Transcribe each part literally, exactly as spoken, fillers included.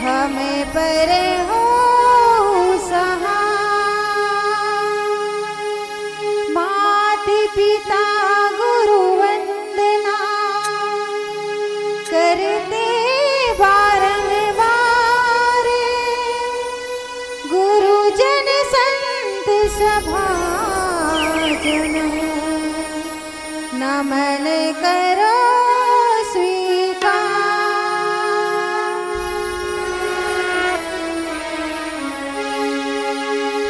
हमें पर हो सहाय। मात पिता गुरु वंदना करते बारंबार। गुरुजन संत सभा जन नमन करो स्वीकार।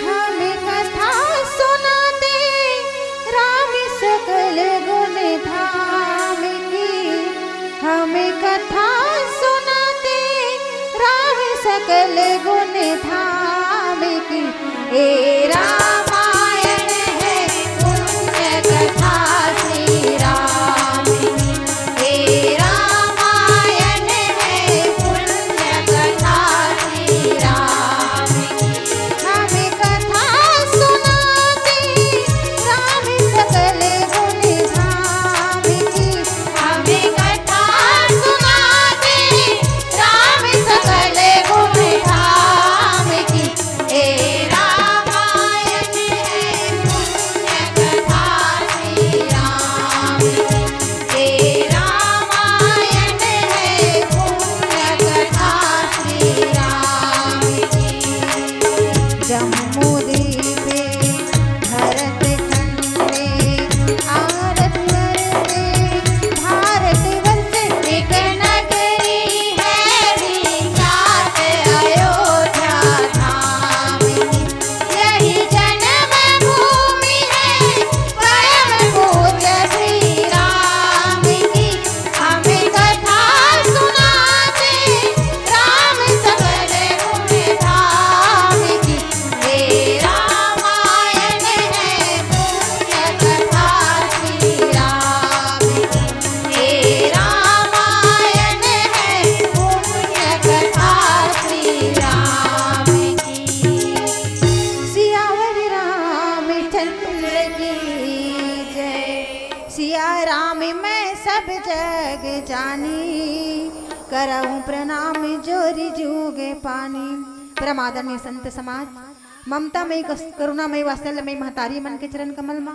हम कथा सुनाते राम सकल गुण धाम की। हम कथा सुनाते राम सकल गुण धाम की। ए रामायण है पुण्य कथा श्री राम की। ए रामायण है पुण्य कथा श्री राम की। हम कथा सुनाते राम सकल गुण धाम की। हम कथा सुनाते राम सकल गुण धाम की। ए रामायण है पुण्य कथा श्री राम की। ए रामायण है पुण्य कथा श्री राम की। जम्बू द्वीपे भरत खंडे आरत करते भारत वर्ष एक नगरी है विख्यात अयोध्या धाम। यही जन्म भूमि है परम पूज्य श्री राम की। हम कथा सुनाते राम सकल गुण धाम की। हे रामायण है पुण्य कथा श्री राम की। हे रामायण है पुण्य कथा श्री राम की। सियावर रामचंद्र की जय। सिया राम मैं सब जग जानी, करहूँ प्रणाम जोरि जुग पानी। परम आदरणीय संत समाज, ममता मई कस-, करुणा मई वात्सल्य मई महतारी मन के चरण कमल मा,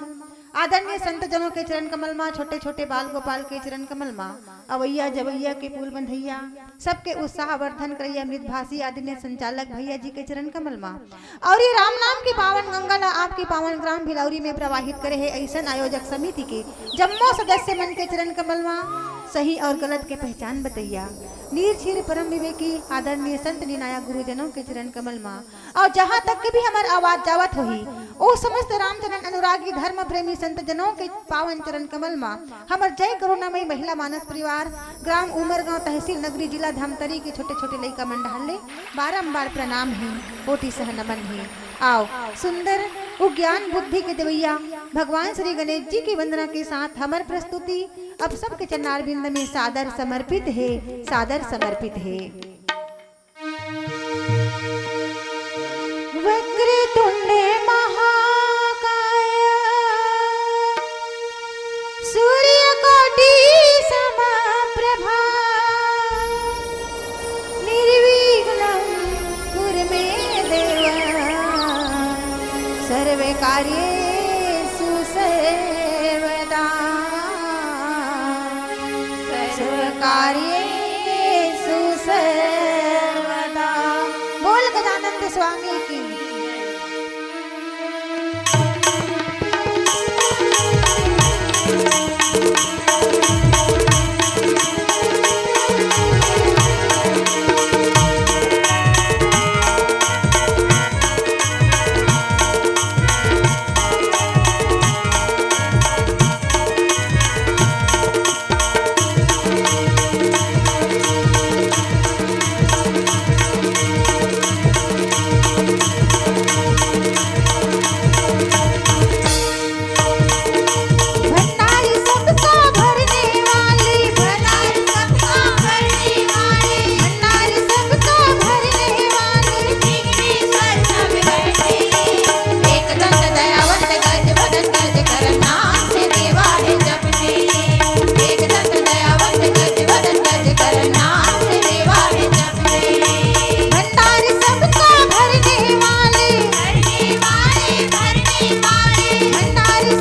आदरणीय संत जनों के चरण कमल मा, छोटे छोटे बाल गोपाल के चरण कमल मा, अवैया जवैया के पुल बंधैया, सबके उत्साह वर्धन करैया मृदभाषी आदरणीय संचालक भैया जी के चरण कमल मा, और ये राम नाम के पावन गंगा ला आपके पावन ग्राम भिलौरी में प्रवाहित करे हे ऐसन आयोजक समिति के जम्मो सदस्य मन के चरण कमल मा, सही और गलत के पहचान बतैया नीर छीर परम विवेकी आदरणीय संत निनाया गुरुजनों के चरण कमल मा, और जहाँ तक के भी हमर आवाज जावत होही, ओ समस्त रामचरण अनुरागी धर्म प्रेमी संत जनों के पावन चरण कमल मा हमर जय करुणामयी महिला मानस परिवार, ग्राम उमरगांव, तहसील नगरी, जिला धमतरी के छोटे छोटे लइका मन डहार ले बारंबार प्रणाम हे, कोटि सह नमन हे। आओ, सुंदर उ ज्ञान बुद्धि के देवैया भगवान श्री गणेश जी की वंदना के साथ हमर प्रस्तुति अब सबके चरणारविंद में सादर समर्पित हे, सादर समर्पित हे। वक्रतुंड महाकाय सूर्यकोटि समप्रभा निर्विघ्नं कुरु मे देव सर्वकार्येषु सर्वदा। सर्वकार्येषु सर्वदा।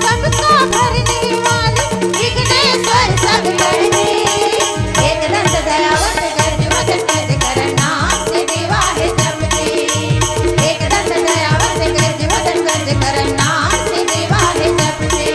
सबका भरने वाले विघ्नेश्वर सब कर दे। एकदंत दयावंत गज वदन गज कर नाम से देवा है जपते। एकदंत दयावंत गज वदन गज कर नाम से देवा है जपते।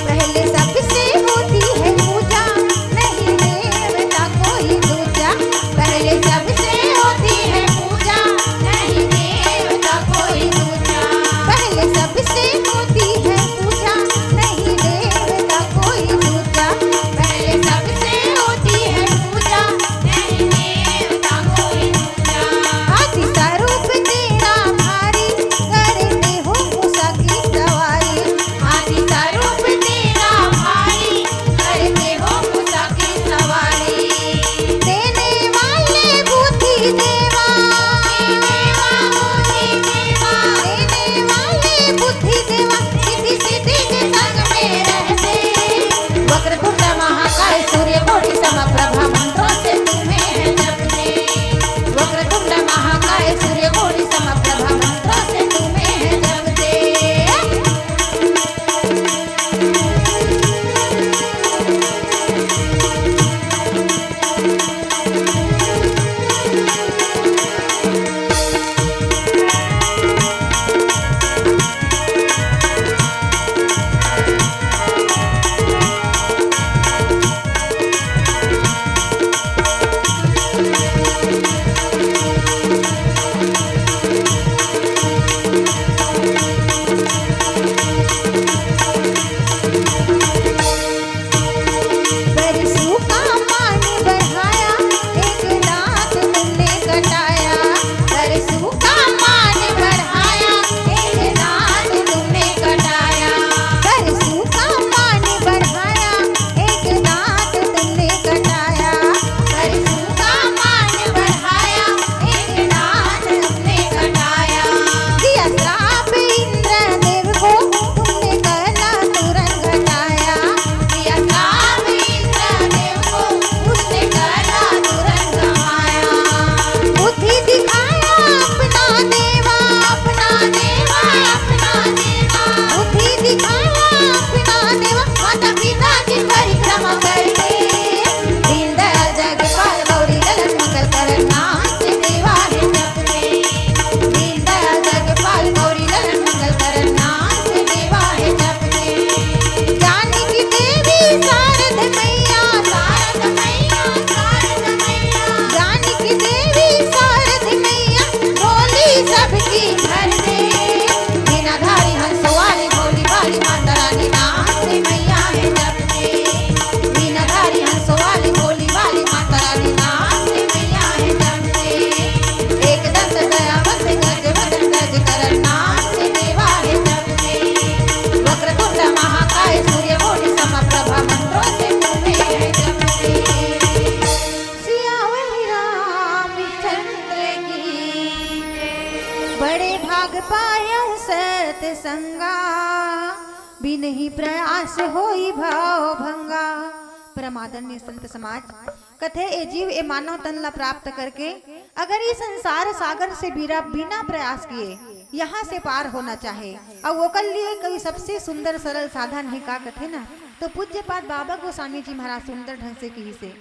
पहले सबसे होती है पूजा, नहीं देवता कोई दूजा। पहले सबसे होती है पूजा, नहीं देवता कोई दूजा। पहले सबसे होती है पूजा, नहीं देवता कोई दूजा। पहले सबसे होती है पूजा, नहीं देवता कोई दूजा। हाथी सा रूप तेरा भारी, करते हो मूसा की सवारी। हाथी सा रूप तेरा भारी, करते हो मूसा की सवारी। देने वाले बुद्धि देवा, देने वाले बुद्धि देवा, सिद्धि सिद्धि के संग में रहते। वक्रतुंड महाकाय सूर्य कोटि समप्रभा, मंत्रों से तुम्हें है जपते। वक्रतुंड महाकाय सूर्य कोटि समप्रभा, मंत्रों से तुम्हें है जपते। परसू का मान बढ़ाया, एक दांत तुमने कटाया। परसू का मान बढ़ाया, एक दांत तुमने कटाया। परसू का मान बढ़ाया, एक दांत तुमने कटाया। परसू का मान बढ़ाया, एक दांत तुमने कटाया। दिया श्राप इंद्रदेव को, तुमने करना तुरंत घटाया। दिया श्राप इंद्रदेव को, उसने करना तुरंत घटाया। बुद्धि दिखाया अपना देवा, अपना देवा, अपना देवा। बुद्धि दिखाया अपना देवा, माता पिता की परिक्रमा करके। दीनदयाल जगपाल गौरी ललन मंगल करण नाम से देवा है जपते। दीनदयाल जगपाल गौरी ललन मंगल करण नाम से देवा है जपते। जानकी देवी शारद मैया, शारद मैया, शारद मैया। जानकी देवी शारद मैया, झोली सबकी भर दे। वीणाधारी हंस वाली भोली भाली माता रानी नाम से मैया है जपते। वीणाधारी हंस वाली भोली भाली माता रानी नाम से मैया है जपते। एकदंत दयावंत गज वदन गज करण नाम से देवा है जपते। वक्रतुंड महाकाय सूर्य कोटि समप्रभा मंत्रों से तुम्हें है जपते। सियावर रामचंद्र की जय। बड़े भाग पायौ सतसंगा, बिनही प्रयास होई भव भंगा। परमादरणीय संत समाज, कथे ए जीव ए मानव तन ला प्राप्त करके अगर इस संसार सागर से बिरा-, बिना प्रयास किए यहाँ से पार होना चाहे, अउ ओकर लिए कोई सबसे सुंदर सरल साधन हे का कथे ना, तो पूज्यपाद बाबा गोस्वामी जी महाराज सुंदर ढंग से कहिसे,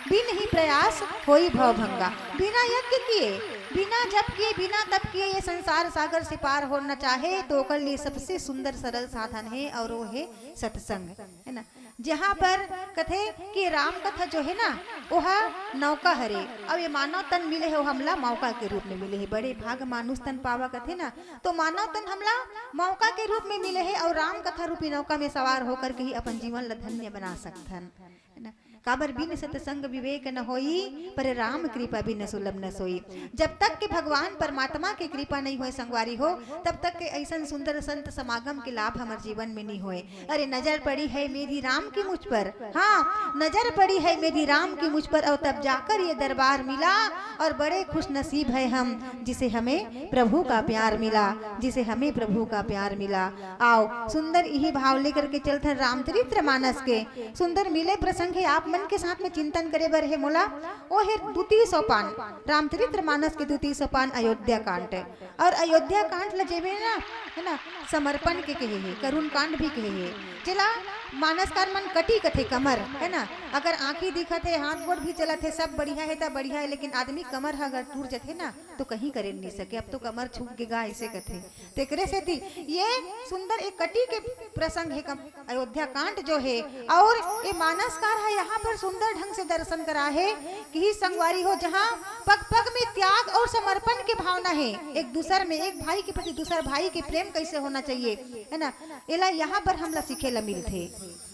बिनही प्रयास होई भव भंगा। बिना यज्ञ किए, बिना जप किए, बिना तप किए ये संसार सागर से पार होना चाहे तो ओकर लिए सबसे सुंदर सरल साधन हे और वो हे सत्संग, है ना। जहाँ पर कथे कि राम कथा जो हे ना, ओहा नौका हरे, अउ ये मानव तन मिले हे, वो हमला मौका के रूप में मिले हे। बड़े भाग मानुष तन पावा कथे ना, तो मानव तन हमला मौका के रूप में मिले हे, अउ राम कथा रूपी नौका में सवार होकर के ही अपन जीवन ला धन्य बना सकथन, है ना। काबर बिन सतसंग विवेक न होई, पर राम कृपा बिन सुलभ न सोई। जब तक के भगवान परमात्मा के कृपा नहीं होय संगवारी हो, तब तक के ऐसन सुंदर संत समागम के लाभ हमर जीवन में नहीं होय। अरे नजर पड़ी है मेरी राम की मुझ पर, हाँ, नजर पड़ी है मेरी राम की मुझ पर, और तब जाकर ये दरबार मिला, और बड़े खुश नसीब है हम, जिसे हमें प्रभु का प्यार मिला, जिसे हमें प्रभु का प्यार मिला। आओ सुंदर यही भाव लेकर के चलथन रामचरित्र मानस के सुंदर मिले प्रसंग हे, आप मन के साथ में चिंतन करे बर हे मोला। ओ हे द्वितीय सोपान, रामचरित्र मानस के द्वितीय सोपान अयोध्या कांड। और अयोध्या कांड ल जेमे ना, है ना, समर्पण के कहे हे, करुण कांड भी कहे हे, जेला मानसकार मन कटी कथे कमर, है ना। अगर आंखी दिखत हे, हाथ गोड़ भी चलत हे, सब बढ़िया हे त बढ़िया हे, लेकिन आदमी कमर ह अगर टूट जथे ना, तो कहीं करे नहीं सके, अब तो कमर छूट गे गा, ऐसे कथे। तेकरे सेती ये सुंदर एक कटी के प्रसंग हे कम-, अयोध्या कांड जो हे। और ये मानसकार है, यहाँ पर सुंदर ढंग से दर्शन करा हे कि ही संगवारी हो, जहाँ पग पग में त्याग और समर्पण के भावना है, एक दूसर में, एक भाई के प्रति दूसर भाई के प्रेम कैसे होना चाहिए, है ना। एला यहाँ पर हमला सीखे ला मिलथे।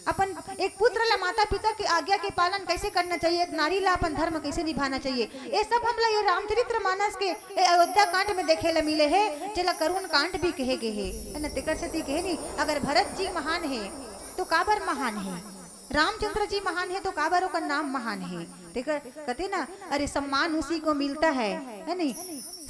अपन एक पुत्र ला माता पिता के आज्ञा के पालन कैसे करना चाहिए, एक नारी ला अपन धर्म कैसे निभाना चाहिए, ये सब हमला ये रामचरित्र मानस के ए अयोध्या कांड में देखे ला मिले हे, जेला करुण कांड भी कहे गे हे, है ना। तेकर सेती कहे नी, अगर भरत जी महान हे तो काबर महान हे, रामचंद्र जी महान हे तो काबर ओकर नाम महान हे। तेकर कथे ना, अरे सम्मान उसी को मिलता है, है नी,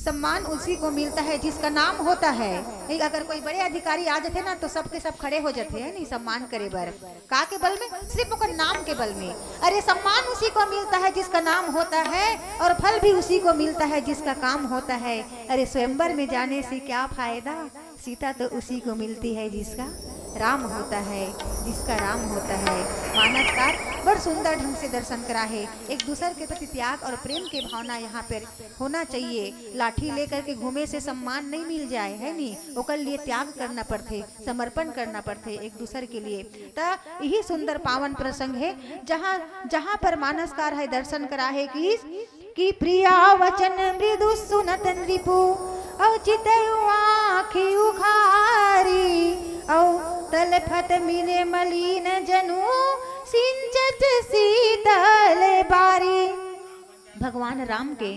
सम्मान उसी को मिलता है जिसका नाम होता है। नहीं, अगर कोई बड़े अधिकारी आ जाथे ना तो सबके सब खड़े हो जाथे, है नी, सम्मान करे बर। का के बल में? सिर्फ ओकर नाम के बल में। अरे सम्मान उसी को मिलता है जिसका नाम होता है, और फल भी उसी को मिलता है जिसका काम होता है। अरे स्वयंवर में जाने से क्या फायदा, सीता तो उसी को मिलती है जिसका राम होता है, जिसका राम होता है। मानसकार बड़ सुंदर ढंग से दर्शन करा हे। एक दूसर के प्रति त्याग और प्रेम के भावना यहाँ पर होना चाहिए। लाठी लेकर के घूमे से सम्मान नहीं मिल जाए, है नी, ओकर लिए त्याग करना पड़थे, समर्पण करना पड़थे एक दूसर के लिए। त यही सुंदर पावन प्रसंग हे, जहाँ, जहाँ पर मानसकार है दर्शन करा हे कि, कि प्रिया वचन मृदु सुनत नृपु, अउ चितयु आँखि उघारी, अउ तलफत मिले मलिन जनु, सिंचत सीतल बारी। भगवान राम के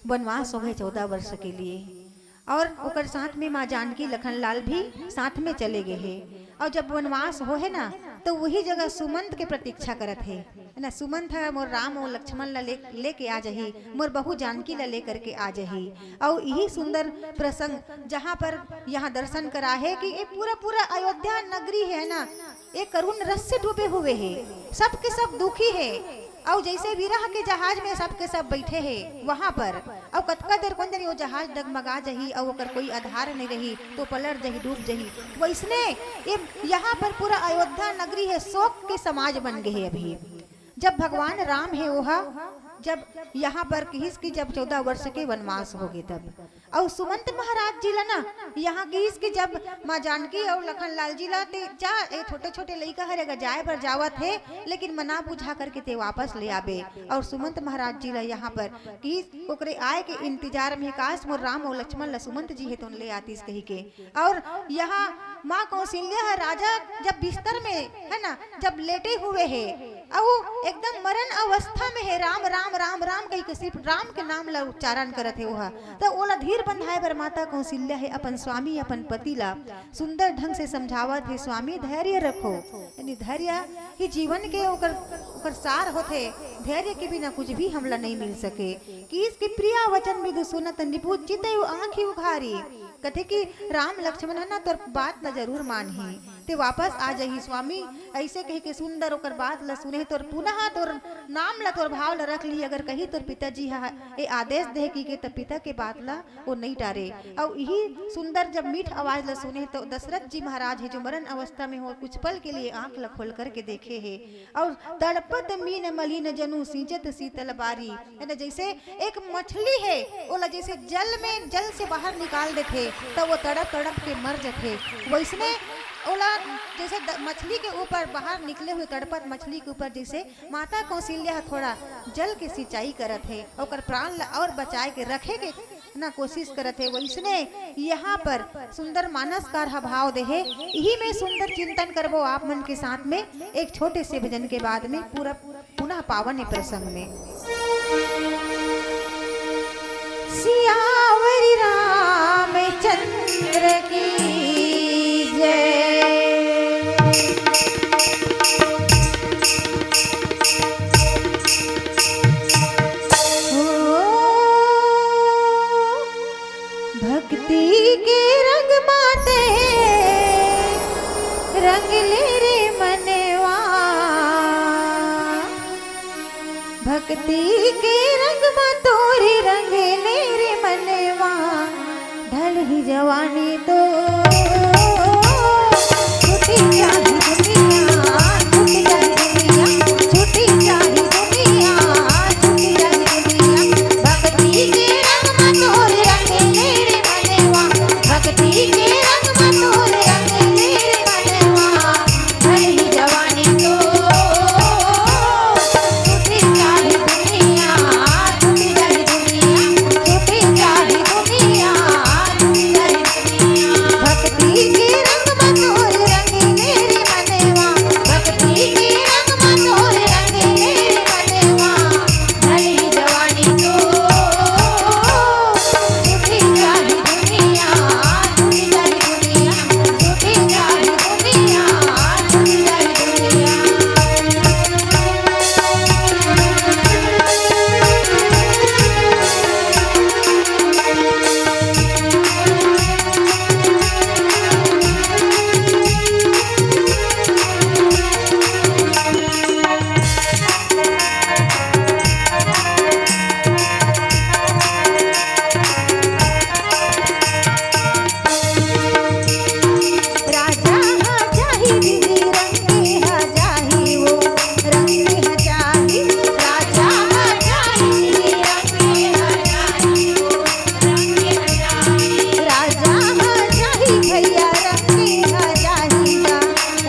वनवास हो गए चौदह वर्ष के लिए, और ओकर साथ में माँ जानकी लखन लाल भी साथ में चले गए हे। और जब वनवास हो हे ना, तो वही जगह सुमंत के प्रतीक्षा करत हे, है ना। सुमंत ह मोर राम और लक्ष्मण ला ले, लेके आ जाही, मोर बहू जानकी ला लेकर के आ जाही। और यही सुंदर प्रसंग जहाँ पर यहाँ दर्शन करा हे कि ये पूरा पूरा अयोध्या नगरी है ना, ये करुण रस से डूबे हुए हे, सबके सब दुखी हे। अउ जैसे विरह के जहाज में सबके सब बैठे हे वहां पर, अउ कतका देर कोन जनी वो जहाज डगमगा जही, अउ ओकर कोई आधार नहीं रही, तो पलट जही, डूब जही। वैसने ये यहाँ पर पूरा अयोध्या नगरी हे, शोक के समाज बन गए हे अभी। जब भगवान राम हे ओहा, जब यहाँ पर किहिस कि जब चौदह वर्ष के वनवास हो गए तब, अउ सुमंत महाराज जी ला ना, यहाँ किहिस कि जब माँ जानकी अउ लखन लाल जी ला ते जा, ए छोटे छोटे लइका हरे अगर जाए बर जावत हे, लेकिन मना बुझा करके ते वापस ले आबे। अउ सुमंत महाराज जी ला यहाँ पर किहिस ओकरे आए के इंतजार में, काश मोर राम अउ लक्ष्मण ला सुमंत जी हे तोन ले आतिस कही के। अउ यहाँ माँ कौशल्या ह राजा जब बिस्तर में है ना, जब लेटे हुए हे, अउ एकदम मरण अवस्था में हे, राम राम राम राम कही के सिर्फ राम के नाम ला उच्चारण करत हे ओहा। त ओला धीर बंधाए बर माता कौशल्या हे अपन स्वामी, अपन पति ला सुंदर ढंग से समझावत हे, स्वामी धैर्य रखो, यानी धैर्य ही जीवन के ओकर, ओकर सार होथे। धैर्य के बिना कुछ भी हमला नहीं मिल सके। किहिस कि प्रिया वचन मृदु सुनत नृपु चितयु आँखि उघारी। कथे कि राम लक्ष्मण है ना, तोर बात ला जरूर मानही, ते वापस आ जाही स्वामी। ऐसे कह के सुंदर ओकर बात ला सुने, तोर पुनः तोर नाम ला, तोर भाव ला रख ली। अगर कही तोर पिताजी हा ए आदेश दे की के, त पिता के बात ला वो नहीं टारे। अउ यही सुंदर जब मीठ आवाज ला सुने, तो दशरथ जी महाराज हे जो मरण अवस्था में हो, कुछ पल के लिए आंख ला खोल करके देखे हे। अउ तड़पत मीन मलिन जनु सींचत सीतल बारी, है ना, जैसे एक मछली हे, ओला जैसे जल में, जल से बाहर निकाल देथे, त वो तड़प तड़प के मर जथे। वैसने ओला जैसे द-, मछली के ऊपर बाहर निकले हुए तड़पत मछली के ऊपर जैसे माता कौशल्या ह थोड़ा जल के सिंचाई करत हे, ओकर प्राण ला और बचाए के रखे के ना कोशिश करत हे, वइसने यहाँ पर सुंदर मानसकार ह भाव देहे। इही में सुंदर चिंतन करबो आप मन के साथ में एक छोटे से भजन के बाद में, पूरा पुनः पावन ए प्रसंग में। सियावर रामचंद्र की जय। ओ, भक्ति के रंग माते रंग ले रे मनवा, भक्ति के रंग मा तोर रंग ले रे मनवा, ढलही जवानी तो छूटी जाही दुनिया, छूटी जाही दुनिया, छूटी जाही दुनिया, छूटी जाही दुनिया। भक्ति के रंग मा तोर रंग ले रे मनवा, भक्ति के रंग मा तोर रंग ले रे मनवा। ढलही जवानी तो छूटी जाही दुनिया, छूटी जाही दुनिया, छूटी जाही दुनिया, छूटी जाही दुनिया। भक्ति के रंग मा तोर रंग ले रे मनवा, भक्ति के रंग मा तोर रंग ले रे मनवा। ढलही जवानी तो छूटी जाही दुनिया, छूटी जाही दुनिया, छूटी जाही दुनिया, छूटी जाही दुनिया। राजा हा जाही दीदी, रंग हा जाही वो, रंग हा जाही। राजा हा जाही दीदी, रंग हा जाही वो, रंग हा जाही। राजा हा जाही भैया, रंग हा जाही गा,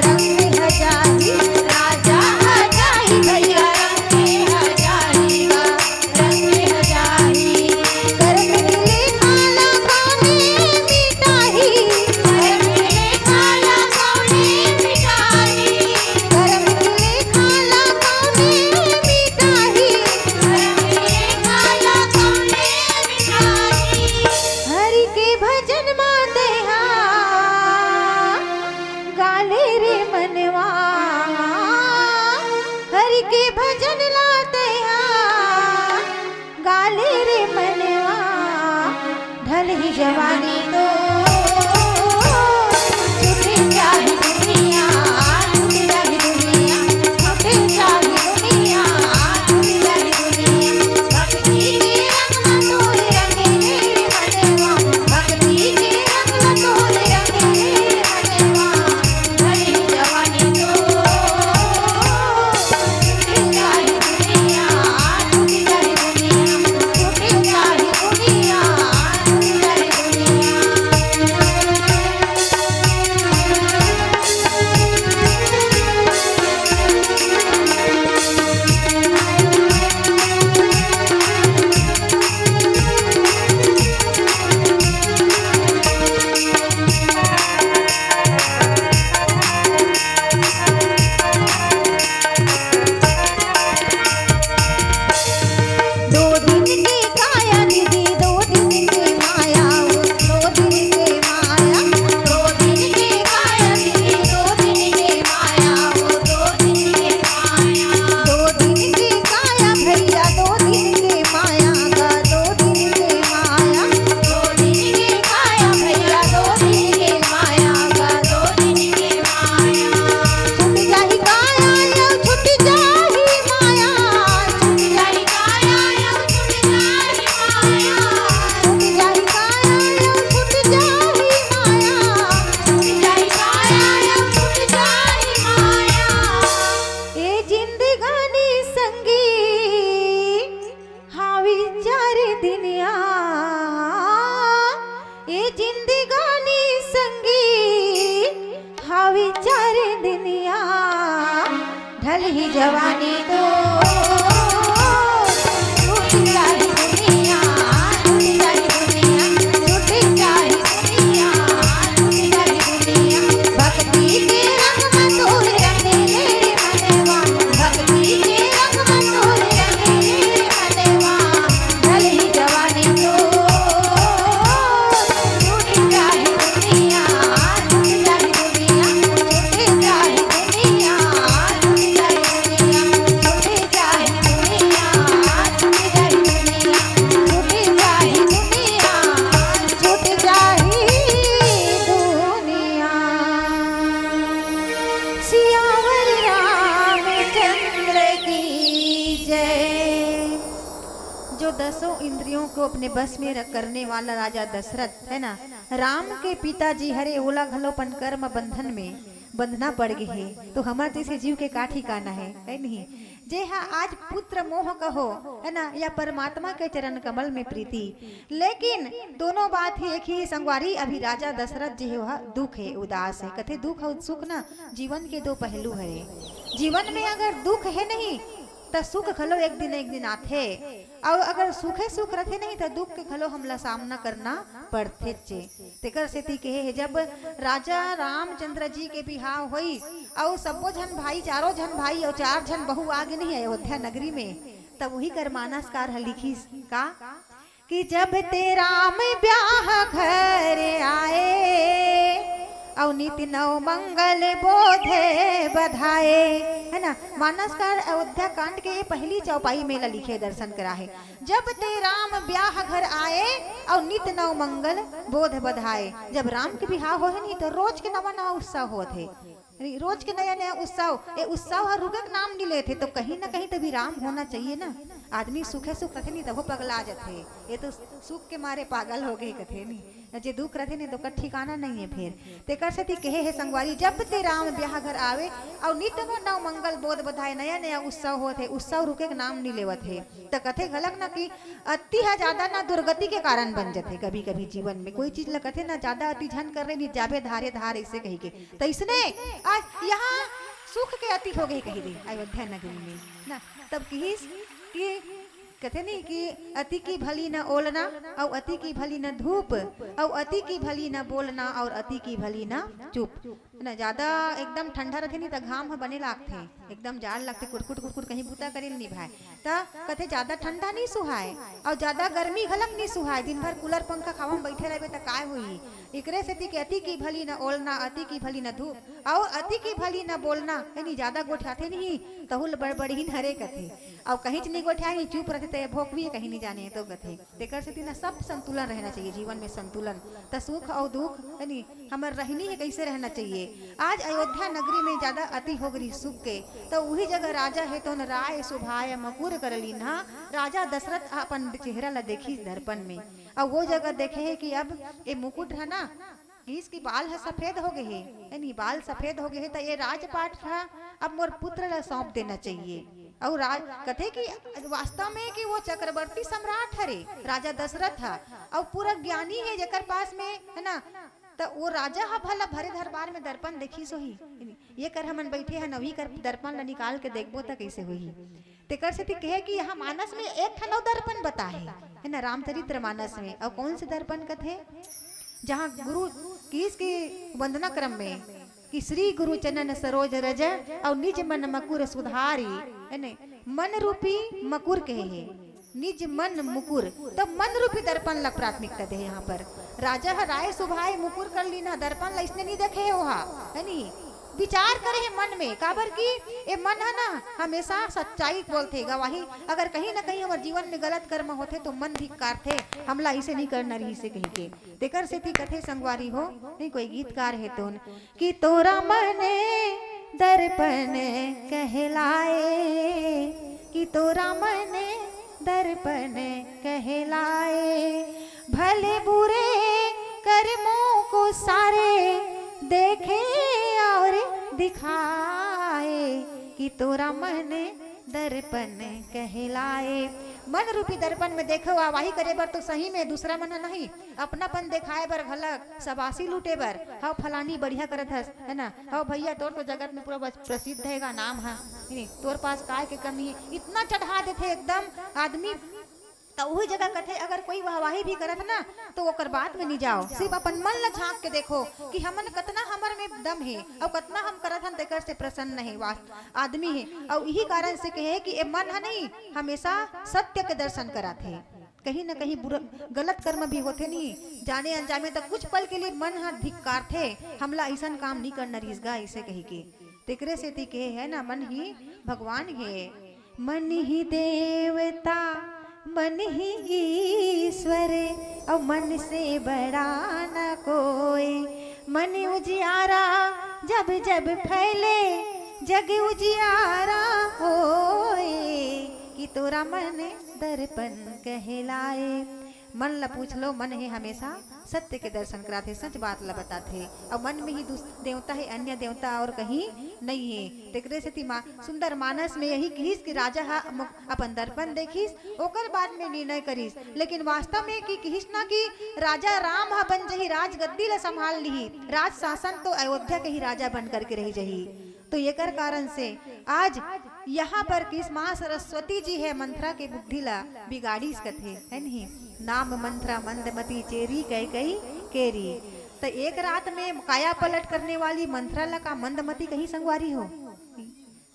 रंग हा जाही। राजा हा जाही भैया, रंग हा जाही गा। रंग ह जाही। करम के लेखा ला कौने मिटाही? करम के लेखा ला कौने मिटाही? करम के लेखा ला कौने मिटाही? करम के लेखा ला कौने मिटाही? हरि के भजन मा तेहा गा ले रे मनवा, हरि के भजन ला तेहा गा ले रे मनवा, ढलही जवानी तो छूटी जाही दुनिया, छूटी जाही दुनिया, छूटी जाही दुनिया, छूटी जाही दुनिया। भक्ति के रंग मा तोर रंग ले रे मनवा, भक्ति के रंग मा तोर रंग ले रे मनवा। दो दिन के काया दीदी, दो दिन के माया, वो दो दिन के माया। दो दिन के काया दीदी, दो दिन के माया, वो दो दिन के माया। दो दिन के काया भैया, दो दिन के माया गा, दो दिन के माया। दो दिन के काया भैया, दो दिन के माया गा, दो दिन के माया। छूट जाही काया अउ छूट जाही माया, छूट जाही काया अउ छूट जाही माया, छूट जाही काया अउ छूट जाही माया, छूट जाही काया अउ छूट जाही माया। ए जिंदगानी संगी, हावी चार दिनिया, ए जिंदगानी संगी, हावी चार दिनिया, ढलही जवानी तो छूट जाही दुनिया, छूट जाही दुनिया। सौ इंद्रियों को अपने बस में रख, करने वाला राजा दशरथ, है ना, राम के पिताजी हरे, ओला घलो अपन कर्म बंधन में बंधना पड़ गे हे, तो हमर जइसे जीव के का ठिकाना है, है नहीं? जे हा आज पुत्र मोह कहो, है ना, या परमात्मा के चरण कमल में प्रीति, लेकिन दोनों बात ही एक ही संगवारी। अभी राजा दशरथ जी हे, वह दुख है, उदास है, कथे दुख और सुख ना जीवन के दो पहलू हरे। जीवन में अगर दुख है नहीं, त सुख घलो एक दिन एक दिन आथे, और अगर सुखे सुख रथे नहीं, त दुख के घलो हमला सामना करना पड़थेचे। तेकर सेती कहे हे, जब राजा रामचंद्र जी के बिहाव होइस, अउ सब्बो झन भाई, चारों झन भाई अउ चार झन बहू आ गे नहीं अयोध्या नगरी में, तब वही कर मानसकार ह लिखिस का, कि जब ते राम ब्याह घर आए, अउ नित नव मंगल बोध बधाए, है ना। मानसकार अयोध्या कांड के ये पहली चौपाई में ला लिखे, दर्शन करा हे। जब ते राम ब्याह घर आए, अउ नित नव मंगल बोध बधाए। जब राम के बिहाव होहे नहीं, तो रोज के नवा नवा उत्सव होत हे। नहीं, रोज के नया नया उत्सव, ये उत्सव हर रुके के नाम नहीं लेथे, तो कहीं ना कहीं तो विराम होना चाहिए ना। आदमी सुखे सुख रथे नहीं, तभो पगला जथे। ये तो सुख के मारे पागल हो गए कथे नहीं, जे दुख रथे नहीं, तो ओकर ठिकाना नहीं है। फिर तेकर सेती कहे हे संगवारी, जब ते राम ब्याह घर आवे, अउ नित नव मंगल बोध बधाए, नया नया उत्सव होत हे, उत्सव रुके के नाम नहीं लेवत हे। त कथे घलक ना कि अति ह ज्यादा ना दुर्गति के कारण बन जथे। कभी कभी जीवन में कोई चीज ल कथे ना, ज्यादा अति झन कर ले, नहीं जाबे धारे धार, ऐसे कही के। त इसने आज यहाँ सुख के अति हो गए कही दे अयोध्या नगरी में ना। तब किहिस कि कथे नहीं कि अति की भली न ओलना, अउ अति की भली न धूप, अउ अति की भली न बोलना, और अति की भली न चुप। है ना, ज्यादा एकदम ठंडा रथे नहीं त घाम ह बने लागथे, एकदम जाड़ लगथे, कुटकुट कुटकुट कहीं बूता करे नहीं भाई। त कथे ज्यादा ठंडा नहीं सुहाए, अउ ज्यादा गर्मी घलक नहीं सुहाए। दिन भर कूलर पंखा हवा में बैठे रहबे त काय होही? एकरे सेती के अति की भली न ओलना, अति की भली न धूप, अउ अति की भली न बोलना, यानी ज्यादा गोठियाथे नहीं, तहु ल बड़बड़हीन हरे कथे। अउ कहीं च नहीं गोठियाए, नहीं चुप रथे, त ये भोंकबे कहीं नहीं जाने, तो कथे। तेकर सेती ना सब संतुलन रहना चाहिए, जीवन में संतुलन। त सुख अउ दुख, यानी हमर रहनी है, कैसे रहना चाहिए। आज अयोध्या नगरी में ज्यादा अति हो गई सुख के, त उही जगह राजा हे तोन राय सुभाय मकुर कर लीन्हा। राजा दशरथ अपन चेहरा ला देखिस दर्पण में, अउ वो जगह देखे हे कि अब ये मुकुट है ना, इसकी बाल ह सफेद हो गए हे, यानी बाल सफेद हो गए हे, त ये राजपाट ह अब मोर पुत्र ला सौंप देना चाहिए। अउ राज कथे कि वास्तव में कि वो चक्रवर्ती सम्राट हरे, राजा दशरथ ह, अउ पूरा ज्ञानी है, जेकर पास में, है ना, त वो राजा ह भला भरे दरबार में दर्पण देखिस होही, ये कर हमन बैठे हन, वही कर दर्पण ला निकाल के देखबो त कैसे होही? तेकर सेती कहे कि यहाँ मानस में एक ठन अउ दर्पण बताए हे, है ना, रामचरित्र मानस में। अउ कौन से दर्पण कथे? जहाँ गुरु किस के वंदना क्रम में कि श्री गुरु चनन सरोज रज, अउ निज मन मकुर सुधारी, है ने, मन रूपी मकुर कहे हे, निज मन मुकुर, त मन रूपी दर्पण ला प्राथमिकता दे हे। यहाँ पर राजा ह राय सुभाय मुकुर कर लीन्हा, दर्पण ला इसने नहीं देखे हे ओहा, है नी, विचार करे हे मन में, काबर कि ए मन है ना, हमेशा सच्चाई बोलथे, गवाही। अगर कहीं ना कहीं हमर जीवन में गलत कर्म होथे, तो मन धिक्कारथे, हमला इसे नहीं करना रहिसे कही के। तेकर सेती कथे संगवारी हो, नहीं कोई गीतकार हे तोन, कि तोरा मन दर्पण कहलाए, कि तोरा मन दर्पण कहलाए, भले बुरे कर्मों को सारे देखे और दिखाए, कि तोरा मन दर्पण कहलाए। मन रूपी दर्पण में देखो, आवाही करे बर तो सही में दूसरा मन नहीं, अपनापन देखाए बर घलक, शाबाशी लूटे बर, "हव फलानी बढ़िया करत हस, है ना, हव भैया तोर तो जगत में पूरा बस-, प्रसिद्ध है गा नाम है, है नी? तोर पास काय के कमी है?" इतना चढ़ा देथे एकदम आदमी। त उही जगह कथे, अगर कोई वाहवाही भी करत ना, तो ओकर बात में नहीं जाओ, सिर्फ अपन मन ला झांक के देखो कि हमन कतना हमर में दम है, और कतना हम करत हन, तेकर से प्रसन्न है वास-, आदमी है। और यही कारण से कहे कि ए मन है नहीं, हमेशा सत्य के दर्शन कराथे। कहीं ना कहीं बुरा, गलत कर्म भी होथे नहीं, जाने अनजाने, त कुछ पल के लिए मन ह धिक्कारथे, हमला अइसन काम नहीं करना रिहिस गा, अइसे कही के। तेकरे सेती के है ना, मन ही भगवान है। मन ही देवता, मन ही ईश्वर, और मन से बड़ा न कोई। मन उजियारा जब जब फैले, जग उजियारा होए। तोरा मन दर्पण कहलाए। मन ला पूछ लो, मन हे हमेशा सत्य के दर्शन कराथे, सच बात ला बताथे। अउ मन में ही दूस-, देवता हे, अन्य देवता और कहीं नहीं हे। तेकरे सेती मा-, सुंदर मानस में यही किहिस कि राजा हा मु-, अपन दर्पण देखिस, ओकर बाद में निर्णय करिस। लेकिन वास्तव में कि किहिस ना कि राजा राम हा बन जही, राजगद्दी ला संभाल लिही, राज शासन तो अयोध्या के ही राजा बन करके रही जही। तो एकर कारण से आज यहाँ पर किस माँ सरस्वती जी हे मंथरा के बुद्धि ला बिगाड़ीस कथे, है नहीं? नाम मंथरा मंदमती चेरी कैकई केरी। तो एक रात में काया पलट करने वाली मंथरा ला का मंदमती कहीं संगवारी हो?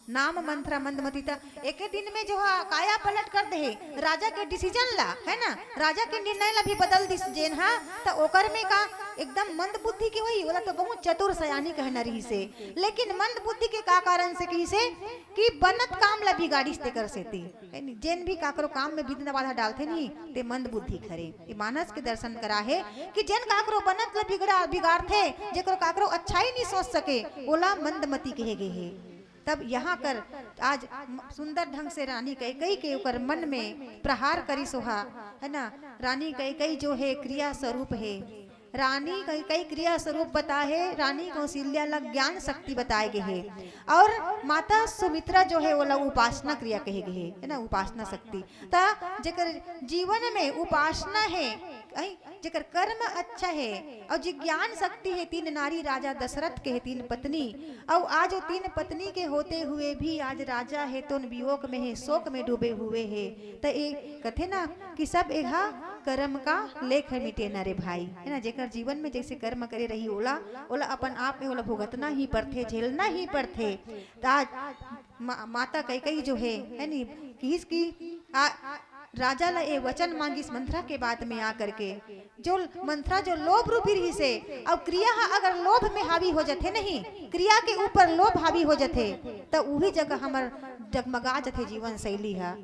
नाम मंथरा मंदमती त एके दिन में जो हा काया पलट कर दे हे, राजा के डिसीजन ला, है ना, राजा के निर्णय ला भी बदल दिस जेन हा, त ओकर में का एकदम मंद बुद्धि के होही, ओला तो बहुत चतुर सयानी कहना रहिसे। लेकिन मंद बुद्धि के का कारण से कहिसे कि बनत काम ला बिगाड़िस तेकर सेती, है नी? जेन भी काकरो काम में विघ्न बाधा डालथे नी, ते मंद बुद्धि हरे। ये मानस के दर्शन करा हे कि जेन काकरो बनत ला बिगड़ा, बिगाड़थे, जेकरो काकरो अच्छाई नहीं सोच सके, ओला मंदमती कहे गे हे। तब यहाँ कर आज म-, सुंदर ढंग से रानी कैकई के ओकर मन में प्रहार करिस ओहा, है ना? रानी कैकई जो हे क्रिया स्वरूप हे, रानी कैकई क्रिया स्वरूप बता हे, रानी कौशल्या ला ज्ञान शक्ति बताए गे हे, और माता सुमित्रा जो हे ओला उपासना क्रिया कहे गे हे, है ना? उपासना शक्ति। त जेकर जीवन में उपासना हे, ऐ, जेकर कर्म अच्छा हे, और जे ज्ञान शक्ति हे, तीन नारी राजा दशरथ के हे, तीन पत्नी, अउ आज वो तीन पत्नी के होते हुए भी आज राजा हे तोन वियोग में हे, शोक में डूबे हुए हे। त ए कथे ना कि सब एहा कर्म का लेख मिटे ना रे भाई, है ना? जेकर जीवन में जैसे कर्म करे रही ओला, ओला अपन आप में ओला भुगतना ही पड़थे, झेलना ही पड़थे। त आज मा-, माता कैकई जो हे, है नी, किहिस कि आ, राजा ला ए वचन मांगिस मंथरा के बाद में आ करके, जो मंथरा जो लोभ रूपी रहिस हे, अउ क्रिया हा अगर लोभ में हावी हो जथे नहीं, क्रिया के ऊपर लोभ हावी हो जथे, त उही जगह हमर डगमगा जथे जीवन शैली हा।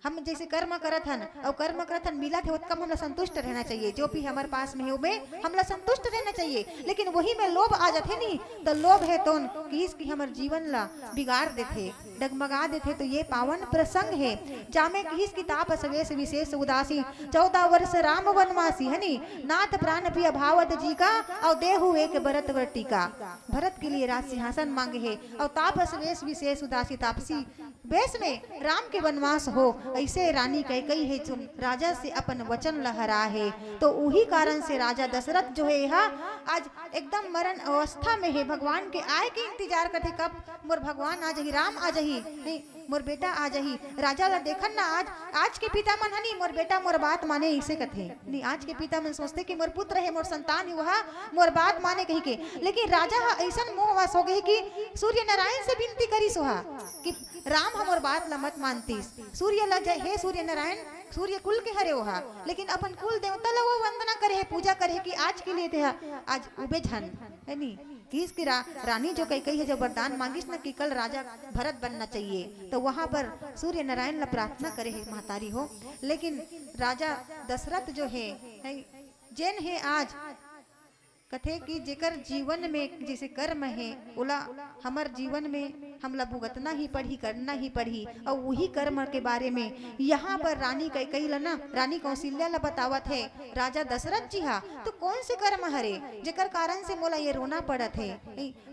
हम जैसे कर्म करत हन अउ कर्म करत हन मिलत हे, ओतका म हमला संतुष्ट रहना चाहिए। जो भी हमर पास में हे ओमे हमला संतुष्ट रहना चाहिए। लेकिन वही में लोभ आ जाथे नी, त लोभ हे तोन किहिस कि हमर जीवन ला बिगाड़ देथे, डगमगा देथे। तो ये पावन प्रसंग हे, जामे किहिस कि ताप सवेश विशेष उदासी, चौदह वर्ष राम वनवासी, है नी? नाथ प्राण प्रिय भावत जी का, अउ देहु एक भरत वर टीका। भरत के लिए राज सिंहासन मांगे हे, अउ ताप सवेश विशेष उदासी, तापसी बेस में राम के वनवास हो, ऐसे रानी कैकई हे जो राजा से अपन वचन लहरा हे। तो उही कारण से राजा दशरथ जो हे हा आज एकदम मरण अवस्था में हे, भगवान के आय के इंतजार करथे, कब मोर भगवान आ जाही, राम आ जाही, नहीं, मोर बेटा आ जाही। राजा ला देखन ना आज, आज के पिता मन हनी मोर बेटा मोर बात माने, इसे कथे। नहीं, आज के पिता मन सोचथे कि मोर पुत्र हे, मोर संतान हे, वह मोर बात माने कही के। लेकिन राजा हा ऐसन मोहवश हो गए कि सूर्य नारायण से विनती करिस ओहा कि राम हमर बात ला मत मानतीस। सूर्य ला जय, हे सूर्य नारायण, सूर्य कुल के हरे ओहा, लेकिन अपन कुल देवता ला वो वंदना करे हे, पूजा करे हे कि आज के लिए तेहा आज उबे झन, है नी? किस की रा-, रानी जो कैकई हे जो वरदान मांगिस न कि कल राजा भरत बनना चाहिए, तो वहां पर सूर्य नारायण ला प्रार्थना करे हे महतारी हो। लेकिन राजा दशरथ जो हे, है, जेन हे आज कथे कि जेकर जीवन में जैसे कर्म हे, ओला हमर जीवन में हमला भुगतना ही पड़ही, करना ही पड़ही। अउ उही कर्म के बारे में यहाँ पर रानी कैकई ला ना, रानी कौशल्या ला बतावत हे राजा दशरथ जी हा, तो कौन से कर्म हरे जेकर कारण से मोला ये रोना पड़त हे?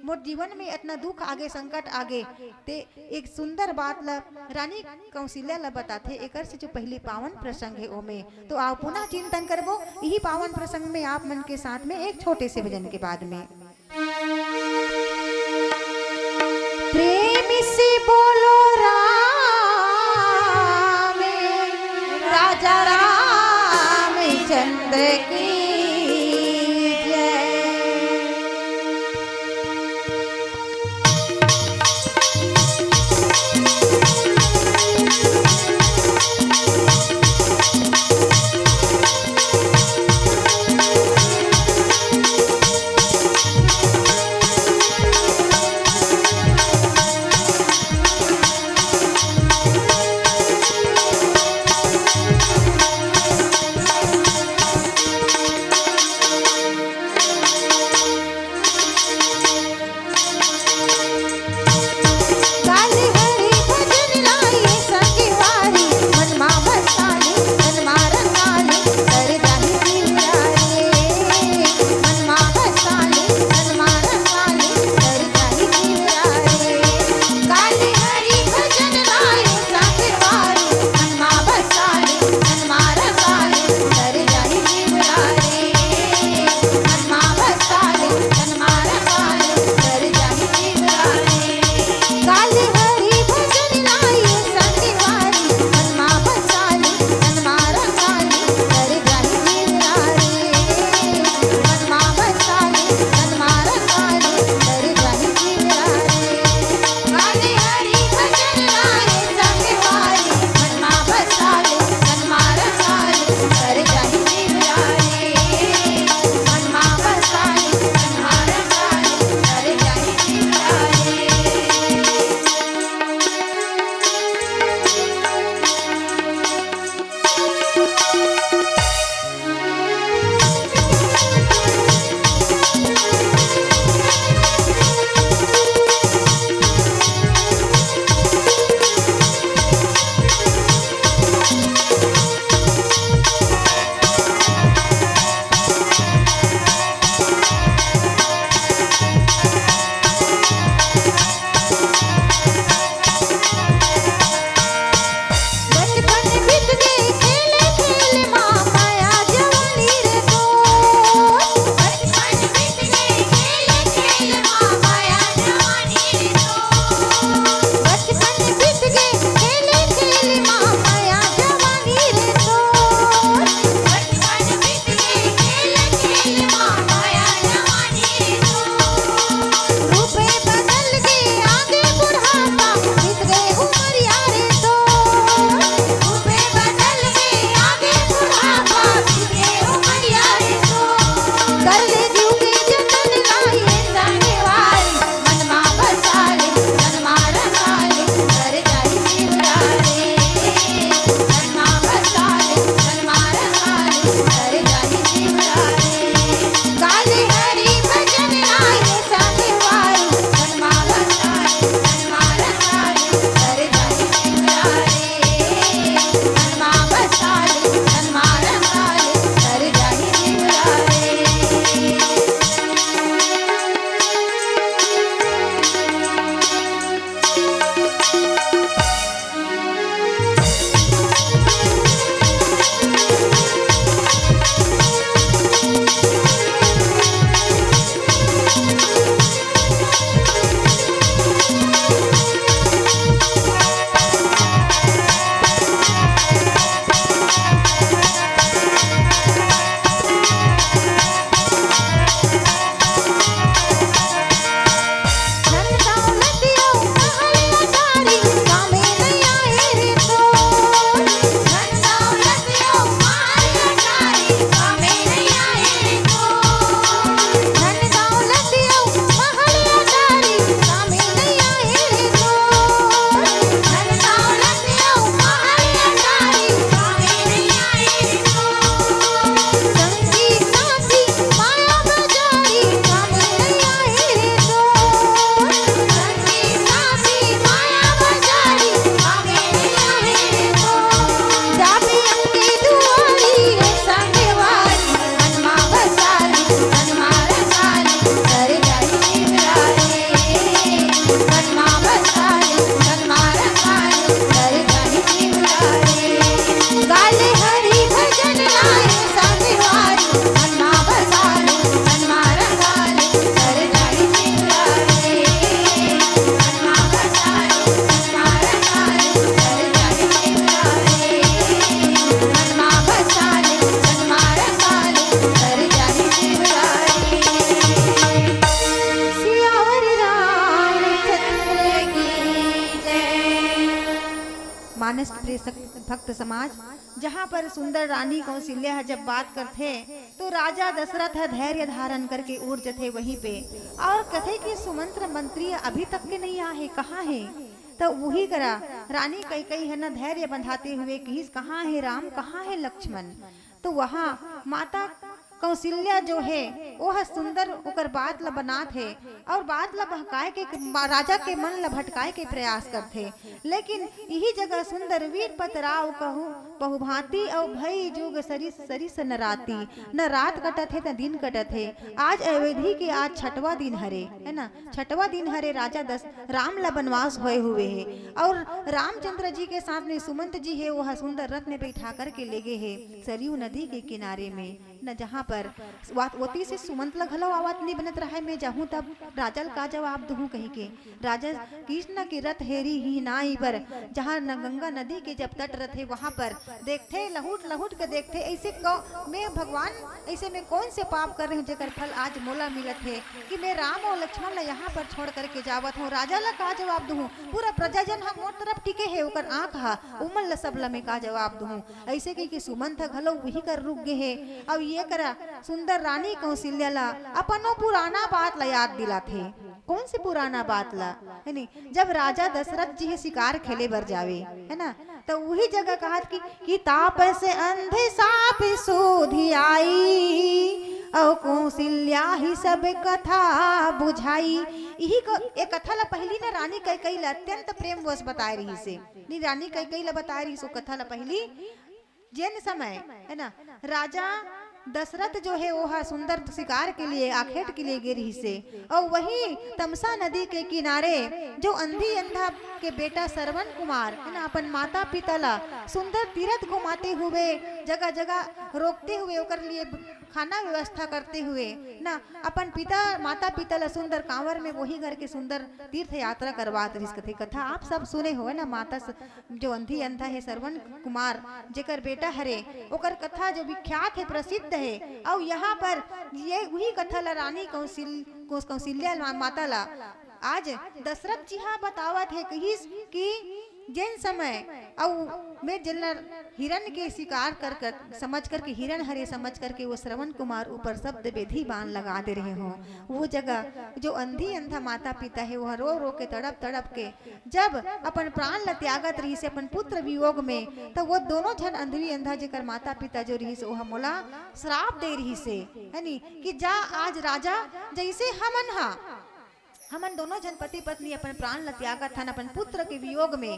मोर जीवन में इतना दुख आगे, संकट आगे, ते एक सुंदर बात ला रानी कौशल्या ला बताथे। एकर से जो पहली पावन प्रसंग हे ओमे, तो आओ पुनः चिंतन करबो इही पावन प्रसंग में आप मन के साथ में एक छोटे से भजन के बाद में। प्रेम से बोलो राम, राजा रामचंद्र की जय। रूपे बदल गे आगे बुढ़ापा, बीत गे उमरिया रे तोर। रूपे बदल गे आगे बुढ़ापा, बीत गे उमरिया रे तोर। कर ले जीव के जतन ला ए संगवारी, मन मा बसा ले, मन मा रंगा ले, कर जाही जीव रा रे। मन मा बसा ले, मन मा रंगा ले, कर जाही जीव रा रे। गाले हरि भजन आए संगवारी, मन मा बसा ले, मन मा रंगा ले, कर जाही जीव रा रे। मन मा बसा ले, मन मा रंगा ले, कर जाही जीव रा रे। मानस प्रिय सक-, भक्त समाज, जहाँ पर सुंदर रानी कौशल्या ह जब बात करथे, तो राजा दशरथ ह धैर्य धारण करके उठ जथे वहीं पे, और कथे कि सुमंत्र मंत्री अभी तक के नहीं आए हे, कहाँ हे? तो वही करा रानी कैकई है ना, धैर्य बंधाते हुए कहिस, "कहाँ हे राम, कहाँ हे लक्ष्मण?" तो वहाँ माता कौशल्या जो हे, वो ह सुंदर ओकर बात ल बनात हे और बात ल बहकाए के, राजा के मन ल भटकाए के प्रयास करथे। लेकिन इही जगह सुंदर वीर पतराव कहूँ बहुभांति अउ भई जुग सरिस सरिस नराती। न रात कटत हे, न दिन कटत हे। आज अवधी के आज छठवां दिन हरे, है ना, छठवां दिन हरे। राजा दस राम ला बनवास होए हुए हे और रामचंद्र जी के साथ में सुमंत जी हे, वो ह सुंदर रथ में बैठा करके ले गे हे सरयू नदी के किनारे में। न जहाँ पर वात-, ओती से सुमंत ल घलो आवत नइ बनत रहय, मैं जाहूँ तब राजा ल का जवाब दुहूँ कहिके। राजा कृष्ण के रथ हेरी ही नाई बर, जहाँ न गंगा नदी के जब तट रथे, वहाँ पर देखथे, लहुट लहुट के देखथे, ऐसे क-, मैं भगवान, ऐसे मैं कौन से पाप कर रहे हूँ जेकर फल आज मोला मिलत हे कि मैं राम और लक्ष्मण ल यहाँ पर छोड़ करके जावत हूँ। राजा ल का जवाब दुहूँ? पूरा प्रजाजन ह मोर तरफ टिके हे, ओकर आँख ह, उमन ल सब ल मैं का जवाब दुहूँ? ऐसे कहिके सुमंत ह घलो वही कर रुक गे हे। अउ ये करा सुंदर रानी कौशल्या ला अपनो पुराना बात ला याद दिलाथे। कौन से पुराना बात ला? है नी, जब राजा दशरथ जी हे शिकार खेले बर जावे, है ना, तो वही जगह कहत कि, कि ताप से अंध साप सोधि आई, अउ कौशल्या ही सब कथा बुझाई। यही क-, ये कथा ला पहली ना रानी कैकई ला अत्यंत प्रेम वश बताए रहिस हे। नी, रानी कैकई ला बताए रहिस ओ कथा ला पहली, जेन समय, है ना, राजा दशरथ जो हे, वो ह सुंदर शिकार के लिए आखेट के लिए गे रहिस हे, और वही तमसा नदी के किनारे जो अंधी अंधा के बेटा श्रवण कुमार, है ना, अपन माता पिता ला सुंदर तीरथ घुमाते हुए, जगह जगह रोकते हुए ओकर लिए खाना व्यवस्था करते हुए ना अपन पिता, माता पिता ला सुंदर कांवर में वही घर के सुंदर तीर्थ यात्रा करवात रहिस कथे। कथा आप सब सुने हो ना, माता स-, जो अंधी अंधा हे श्रवण कुमार, जेकर बेटा हरे, ओकर कथा जो विख्यात हे, प्रसिद्ध हे। अउ यहाँ पर ये वही कथा ला रानी कौशिल-, कौश-, कौशल्या मा-, माता ला आज दशरथ जी हा बतावत हे, कहिस कि जेन समय अउ मैं जेन ला हिरण के शिकार कर, कर समझ करके, हिरण हरे समझ करके वो श्रवण कुमार ऊपर शब्द बेधी बाण लगा दे रहे हो, वो जगह जो अंधी अंधा माता पिता हे, वो रो रो के, तड़प तड़प के जब अपन प्राण ला त्यागत रहिस हे अपन पुत्र वियोग में, तो वो दोनों झन अंधी अंधा जेकर माता पिता जो रहिस, वो मोला श्राप दे रहिस हे, है नी, कि जा आज राजा, जैसे हमन हा हमन दोनों झन पति पत्नी अपन प्राण ल त्यागत हन अपन पुत्र के वियोग में,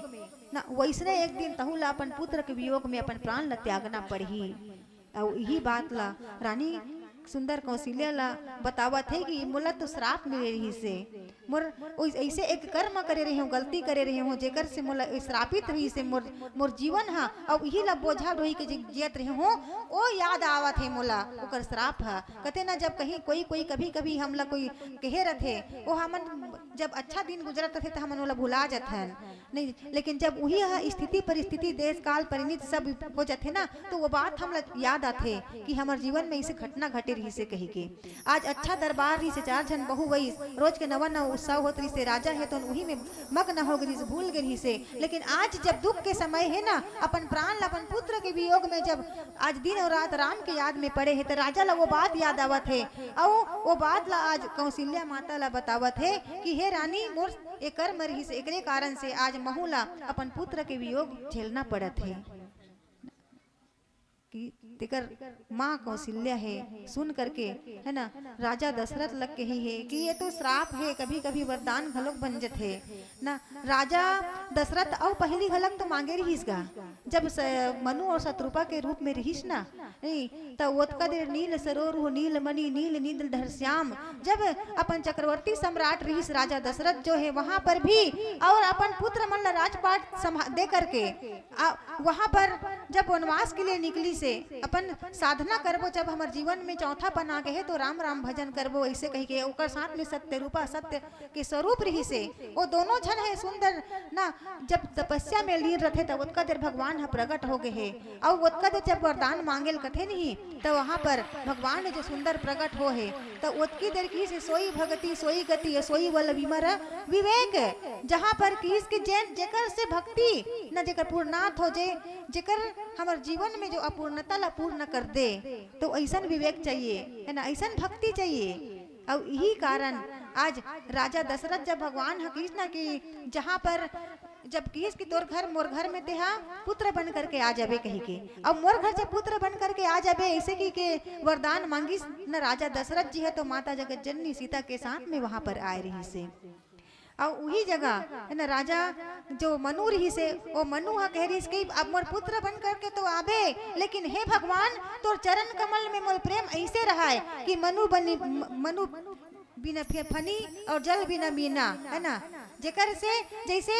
न वैसने एक दिन तहू ल अपन पुत्र के वियोग में अपन प्राण ल त्यागना पड़ही। अउ इही बात ल रानी सुंदर कौशल्या ल बतावत हे कि मोला तो श्राप मिले रहिस हे, मोर ओइस-, ऐसे एक कर्म करे रहे हूँ, गलती करे रहे हूँ, जेकर से मोला श्रापित रहिस हे मोर, मोर जीवन ह, अउ इही ल बोझा ढोई के जि-, जियत रहे हूँ, ओ याद आवत हे मोला ओकर श्राप ह। कथे ना, जब कहीं कोई, कोई कभी, कभी हमला कोई कहे रथे, ओ हमन जब अच्छा दिन गुजरत रथे, त हमन ओला भुला जथन, नहीं, लेकिन जब उही ह स्थिति, परिस्थिति, देश, काल, परिणित सब हो जथे ना, तो वो बात हमला याद आथे कि हमर जीवन में इसे घटना घटे रहिस हे कही के। आज अच्छा दरबार रहिस हे, चार झन बहू वइस, रोज के नवा नवा उत्सव होत रहिस हे, राजा हे तो उही में मग्न हो गे रहिस, भूल गे रहिस हे। लेकिन आज जब दुख के समय हे ना, अपन प्राण ला अपन पुत्र के वियोग में जब आज दिन और रात राम के याद में पड़े हे, त राजा ला वो बात याद आवत हे, अउ वो बात ला आज कौशल्या माता ला बतावत हे कि हे रानी, मोर ए कर्म रहिस, एकरे कारण से आज महू ला अपन पुत्र के वियोग झेलना पड़त हे। कि तेकर माँ कौशल्या हे, सुन करके, है ना, राजा दशरथ लग के ही हे कि ये तो श्राप हे, कभी-कभी वरदान घलोक बन जथे ना। राजा दशरथ अउ पहली घलक तो मांगे रहिस गा, जब स-, मनु और शतरूपा के रूप में रहिस ना, नहीं, त ओतका देर नील सरोरुह नील मणि नील नील धर श्याम, जब अपन चक्रवर्ती सम्राट रहिस राजा दशरथ जो हे, वहां पर भी और अपन पुत्र मन ला राजपाट संभा-, दे करके आ, वहां पर जब वनवास के लिए निकलिस हे, अपन साधना करबो, जब हमर जीवन में चौथापन आ गे हे, तो राम राम भजन करबो, ऐसे कही के ओकर साथ में सत्य रूपा, सत्य के स्वरूप रहिस हे। वो दोनों झन हे सुंदर ना, जब तपस्या में लीन रथे, तब ओतका देर भगवान ह प्रकट हो गे हे। अउ ओतका देर जब वरदान मांगे ल कथे नहीं, त वहां पर भगवान जो सुंदर प्रकट हो हे, त ओतकी देर कहिस हे, "सोई भगति, सोई गति, सोई वल विमर विवेक।" जहां पर कहिस के जेन, जेकर से भक्ति न, जेकर पूर्णात हो जे, जेकर हमर जीवन में जो अपूर्णता ला पूर्ण कर दे, तो ऐसन विवेक चाहिए, है ना, ऐसन भक्ति चाहिए। अउ यही कारण आज राजा दशरथ जब भगवान ह कहिस ना कि जहां पर जब किहिस कि तोर घर मोर घर में तेहा पुत्र बन करके आ जाबे कही के, अब मोर घर जब पुत्र बन करके आ जाबे, ऐसे कही के वरदान मांगिस न राजा दशरथ जी ह, तो माता जगत जननी सीता के साथ में वहां पर आए रहिस हे। अउ उही जगह है ना, राजा जो मनु रहिस हे, वो मनु ह कह रहिस कि अब मोर पुत्र बन करके तो आबे, लेकिन हे भगवान, तोर चरण कमल में मोर प्रेम ऐसे रहाय कि मनु बनी, म-, मनु बिना फे-, फनी और जल बिना मीना, है ना? जेकर से जैसे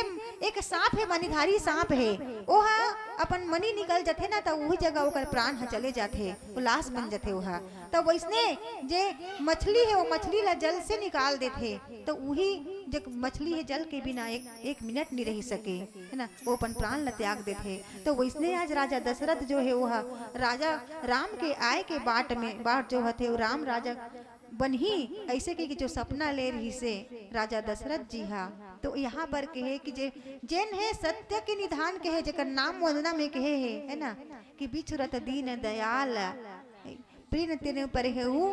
एक सांप हे, मणिधारी सांप हे, ओहा अपन मणि निकल जथे ना, त उही जगह ओकर प्राण ह चले जाथे, वो लाश बन जथे ओहा। त वैसने जे मछली हे, वो मछली ला जल से निकाल देथे, त उही जे मछली हे, जल के बिना एक, एक मिनट नहीं रह सके, है ना? वो अपन प्राण ला त्याग देथे। त वैसने आज राजा दशरथ जो हे, वो ह राजा राम के आय के बाट में, बाट जो हथे, वो राम राजा बनही, ऐसे के, कि जो सपना ले रहिस हे राजा दशरथ जी हा। तो यहाँ पर कहे कि जे, जेन हे सत्य के निधान कहे, जेकर नाम वंदना में कहे हे, है ना, कि बिछुरत दीन दयाल, प्रीन तिन पर हेऊ,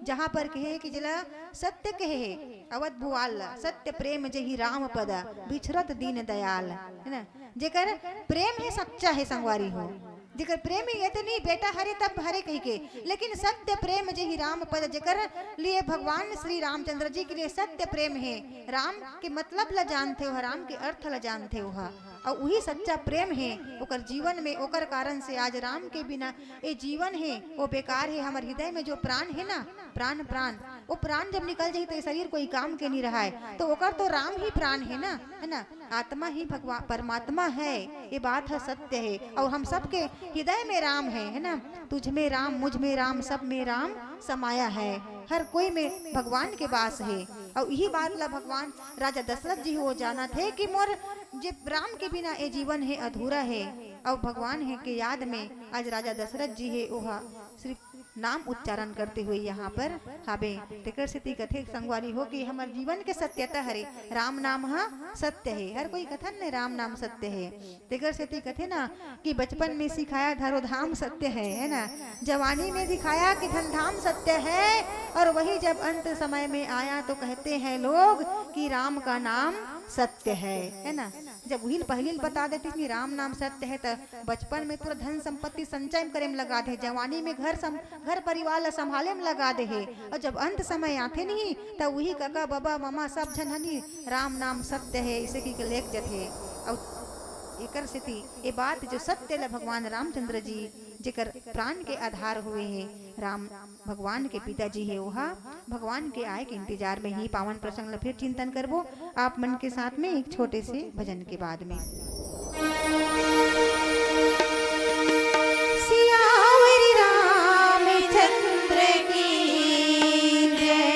जहाँ पर कहे कि जेला सत्य कहे हे, अवध भुआल ला, सत्य प्रेम जही राम पद, बिछुरत दीन दयाल, है ना, जेकर प्रेम हे सच्चा हे संगवारी हो, जेकर प्रेम ही ये तो नहीं बेटा हरे तब हरे कही के, लेकिन सत्य प्रेम जही राम पद, जेकर लिए भगवान श्री रामचंद्र जी के लिए सत्य प्रेम हे, राम के मतलब ला जानथे हो, राम के अर्थ ला जानथे हो, अउ उही सच्चा प्रेम हे ओकर जीवन में, ओकर कारण से आज राम के बिना ए जीवन हे, वो बेकार हे। हमर हृदय में जो प्राण हे ना, प्राण, प्राण, वो प्राण जब निकल जाही, तो ये शरीर कोई काम के नहीं रहाय। तो ओकर तो राम ही प्राण हे ना, है ना? आत्मा ही भगवान, परमात्मा है, ये बात ह सत्य हे। और हम सबके हृदय में राम है, है ना? तुझ में राम, मुझ में राम, सब में राम समाया है। हर कोई में भगवान के वास हे। और यही बात ला भगवान राजा दशरथ जी हो जानत हे कि मोर जे राम के बिना ये जीवन हे अधूरा हे। और भगवान हे के याद में आज राजा दशरथ जी हे, ओहा सिर्फ नाम उच्चारण करते हुए यहाँ पर हाबे। तेकर सेती कथे संगवारी हो कि हमर जीवन के सत्यता हरे, राम नाम ह सत्य हे। हर कोई कथन ने राम नाम सत्य हे। तेकर सेती कथे ना कि बचपन में सिखाया धरो धाम सत्य है, है ना? जवानी में दिखाया कि धन धाम सत्य है, और वही जब अंत समय में आया तो कहते हैं लोग कि राम का नाम सत्य है, है ना? जब उही ल पहिली ल बता देतिस कि राम नाम सत्य है, त बचपन में पूरा धन संपत्ति संचय करे में लगा दे, जवानी में घर सम-, घर परिवार ला संभाले में लगा दे हे, और जब अंत समय आथे नहीं, त उही कका, बबा, ममा सब झन हनी राम नाम सत्य है, इसे की के लेक जथे। और एकर सेती ये बात जो सत्य ला भगवान रामचंद्र जी, जेकर प्राण के आधार हुए हे, राम भगवान के पिताजी हे, ओहा भगवान के आय के इंतजार में ही। पावन प्रसंग ला फिर चिंतन करबो आप मन के साथ में एक छोटे से भजन के बाद में। सियावर रामचंद्र की जय।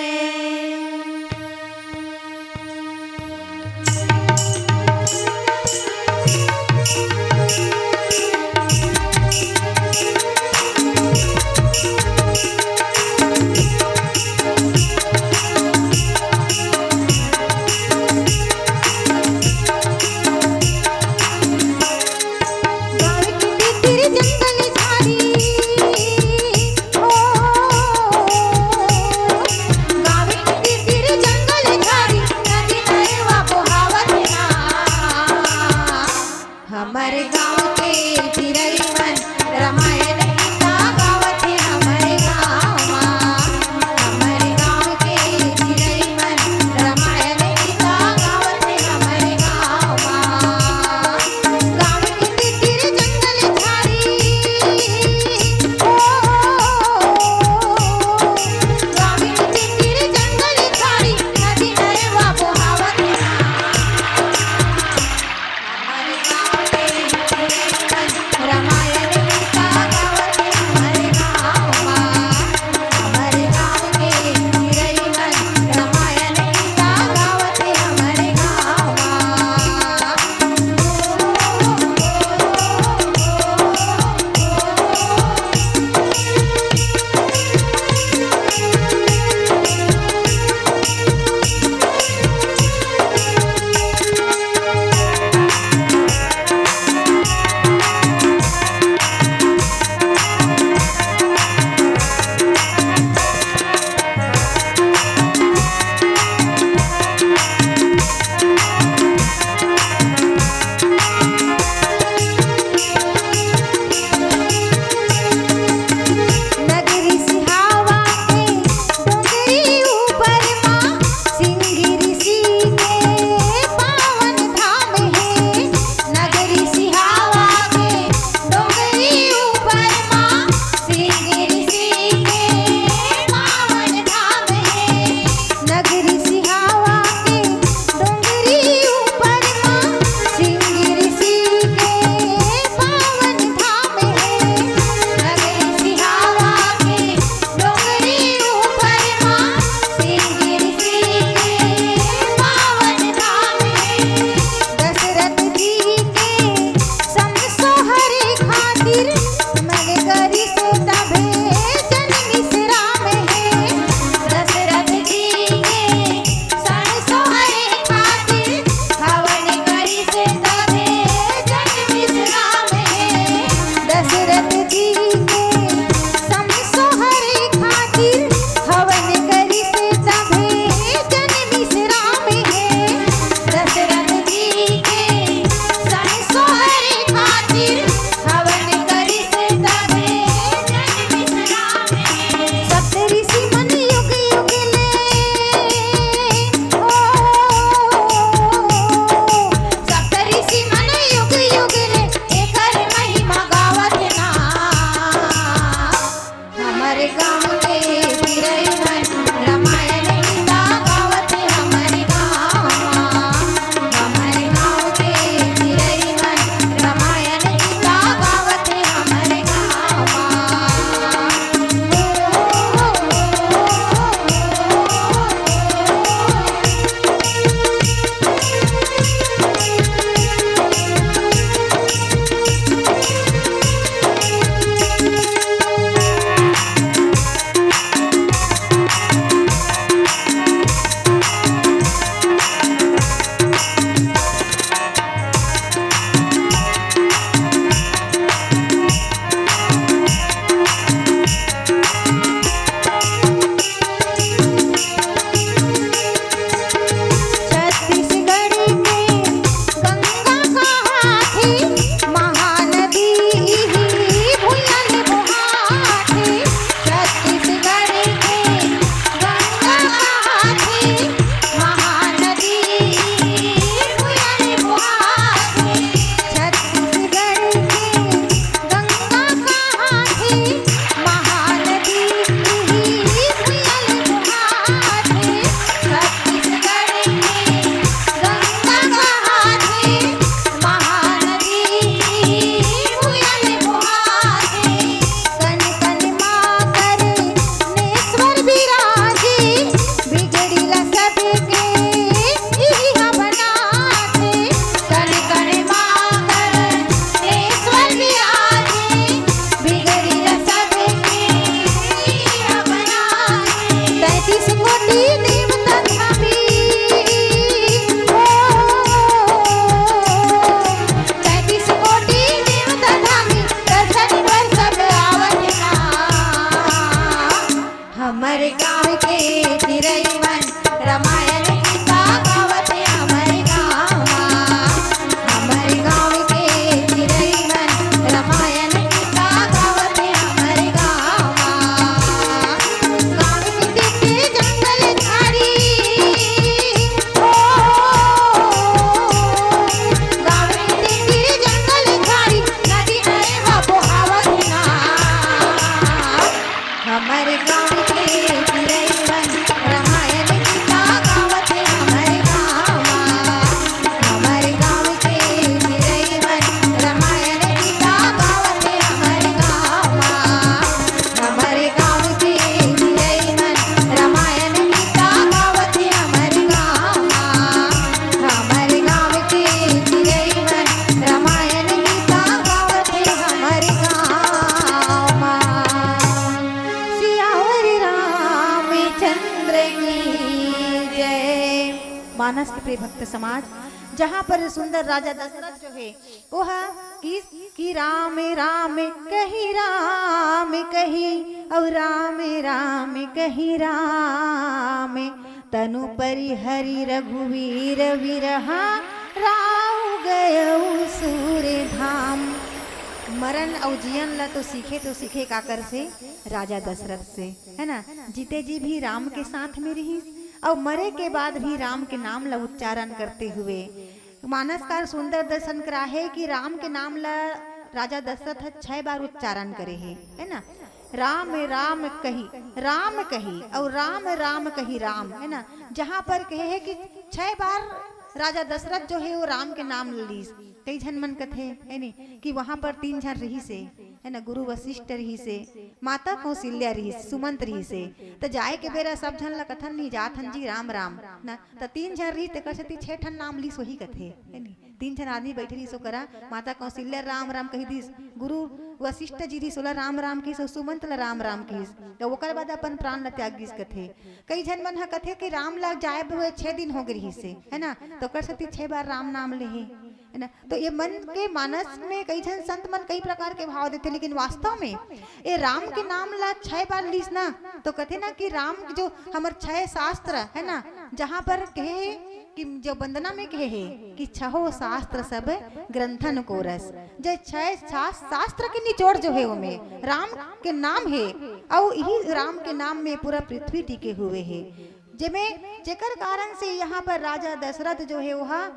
जय। मानस के प्रिय भक्त समाज, जहाँ पर सुंदर राजा दशरथ जो है, वो है कि, कि राम राम कही, राम कही, और राम राम कही राम, तनु परिहरि रघुवीर विरहा, राउ गयउ सूर धाम। मरण अउ जियन ला तो सीखे, तो सीखे काकर से? राजा दशरथ से, है ना? जीते जी भी राम के साथ में रहिस, अउ मरे के बाद भी राम के नाम ला उच्चारण करते हुए। मानसकार सुंदर दर्शन कराहे कि राम के नाम ला राजा दशरथ ह छह बार उच्चारण करे हे, है ना? राम राम कही, राम कही, अउ राम राम कही राम, है ना? जहाँ पर कहे हे कि छह बार राजा दशरथ जो है वो राम के नाम लीस। कई झन मन कथे, है नी, कि वहाँ पर तीन झन रहिस हे, है ना? गुरु वशिष्ठ रहिस हे, माता कौशल्या रहिस, सुमंत रहिस हे। त जाए के बेरा सब झन ला कथन, "नहीं, जात हन जी, राम राम", ना? त तीन झन रहिस, तेकर सेती छह ठन नाम लीस, वही कथे, है नी? तीन झन आदमी बैठे रहिस ओकरा, माता कौशल्या राम राम कही दिस, गुरु वशिष्ठ जी रहिस, ओला राम राम कहिस, अउ सुमंत ला राम राम कहिस, त ओकर बाद अपन प्राण ला त्याग गिस कथे। कई झन मन ह कथे कि राम ला जाए हुए छह दिन हो गे रहिस हे, है ना? त ओकर सेती छह बार राम नाम लेहे, है ना? तो ये मन के मानस में कई झन संत मन कई प्रकार के भाव देथे, लेकिन वास्तव में ये राम के नाम ला छह बार लीस ना, तो कथे ना कि राम जो हमर छह शास्त्र है ना, जहाँ पर कहे कि जो वंदना में कहे हे कि छहो शास्त्र सब ग्रंथन को रस, जे छह शा-, शास्त्र के निचोड़ जो है ओमे राम के नाम हे, अउ यही राम के नाम में पूरा पृथ्वी टिके हुए हे, जेमे जेकर कारण से यहाँ पर राजा दशरथ जो है वह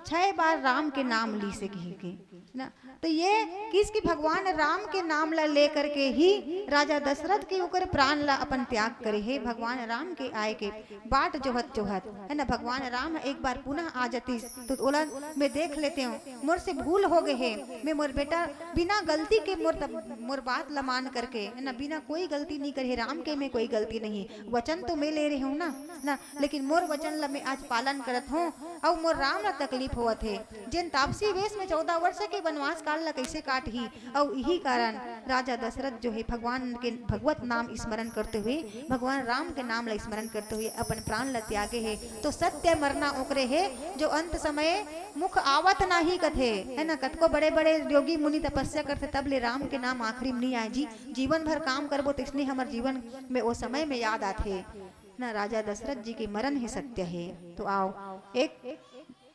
छह बार राम के नाम लीस हे कहि के, ना? तो ये किस कि भगवान राम के नाम ला लेकर के ही राजा दशरथ के ओकर प्राण ला अपन त्याग करे हे, भगवान राम के आए के बाट जोहत जोहत, है ना? भगवान राम एक बार पुनः आ जातिस तो ओला मैं देख लेते हूँ, मोर से भूल हो गए हे, मैं मोर बेटा बिना गलती के मोर तब, मोर बात ला मान करके, है ना, बिना कोई गलती नहीं करे हे, राम के में कोई गलती नहीं, वचन तो मैं ले रहे हूँ ना, ना, लेकिन मोर वचन ला मैं आज पालन करत हूँ, अउ मोर राम ला तकलीफ होवत हे, जेन तापसी वेश में चौदह वर्ष के वनवास काल ला कैसे काटही, अउ इही कारण राजा दशरथ जो है भगवान के भगवत नाम स्मरण करते हुए, भगवान राम के नाम ला स्मरण करते हुए अपन प्राण ला त्यागे हे। तो सत्य मरना ओकरे हे जो अंत समय मुख आवत नाही कथे, है ना? कतको बड़े-बड़े योगी मुनि तपस्या करथे, तब ले राम के नाम आखिरी में नहीं आए जी। जीवन भर काम करबो, तइसने हमर जीवन में ओ समय में याद आथे ना। राजा दशरथ जी के मरण ही सत्य हे। तो आओ, एक